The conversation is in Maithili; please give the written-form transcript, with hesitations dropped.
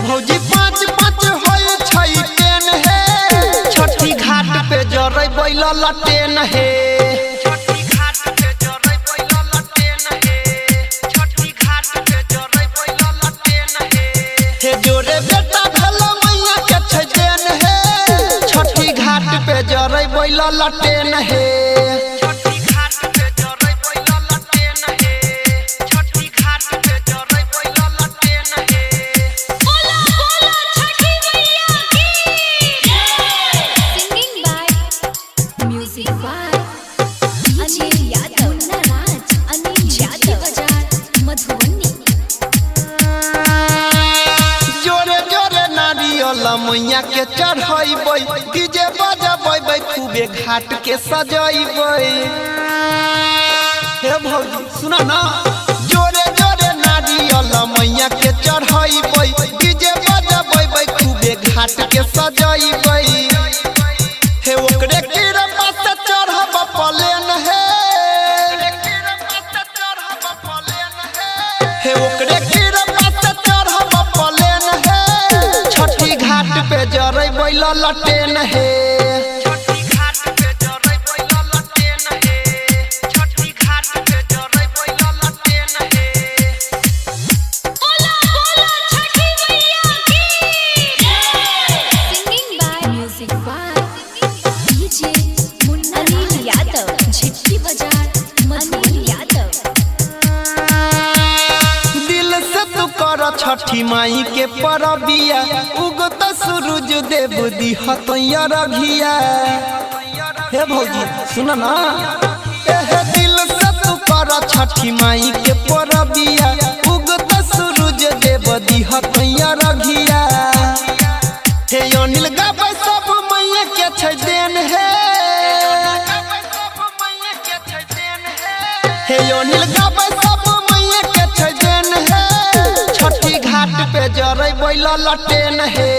भौजी पाँच पाँच होय छै टेन हे, छठी घाट पे जरै बैल लटेन हे। छठी घाट पे जरै बैल लटेन हे, छठी घाट पे जरै बैल लटेन हे। हे जोरे बेटा भेल मैया के छै देन हे, छठी घाट पे जरै बैल लटेन हे। छठी घाट पे जरै बैल लटेन हे, छठी घाट पे जरै बैल लटेन हे। बोला बोला छठी मैया की। Singing by music by Anil Yadav, Munna Raj, Anil Yadav, Bazar Madhubani. जोरे जोरे नारियल मैया के चढ़ैबै, डीजे बजबै खूबे घाट के सजैबै। हे भौजी सुना ना, जोरे जोरे नारियल मैया के चढ़ैबै, डीजे बजबै खूबे घाट के सजैबै। हे ओकरे कृपा से चढ़ब पलेन हे, हे ओकरे कृपा से चढ़ब पलेन हे, छठी घाट पे जरै बैल लटेन हे। छठी घाट पे जरै बैल लटेन हे, छठी घाट पे जरै बैल लटेन हे। बोला बोला छठी मैया की। Singing by music by DJ Munna Anil Yadav, Jhitki Bazar Madhubani Yadav. दिल से तू कर छठी माई के परबिया, उगत सूरज देव दिहत रघिया। हे भौजी सुन ना, एहे दिल से तू कर छठी माई के परबिया, उगत सूरज देव दिहत रघिया। हे अनिल गाबै सब मैया के छै देन हे, हे अनिल गाबै सब मैया के छै देन हे, छठी घाट पे जरै बैल लटेन हे।